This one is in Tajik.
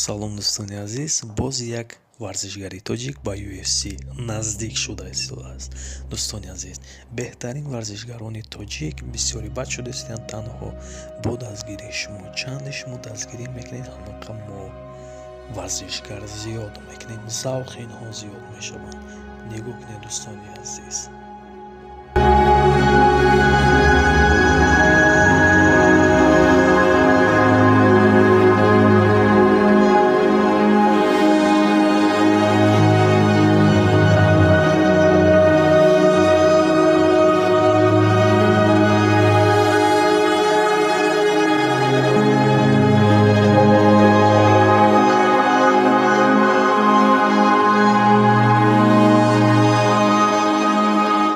Салом, дӯстони азиз! Боз як варзишгари тоҷик ба UFC наздик шуда истодааст. Дӯстони азиз, беҳтарин варзишгарони тоҷик бисёри бад шуда истодаанд танҳо бо дастгирии шумо. Чанде шумо дастгирӣ мекунед, ҳамоқа мо варзишгар зиёд мекунем, завқи инҳо зиёд мешаванд. Нигоҳ кунед, дӯстони азиз.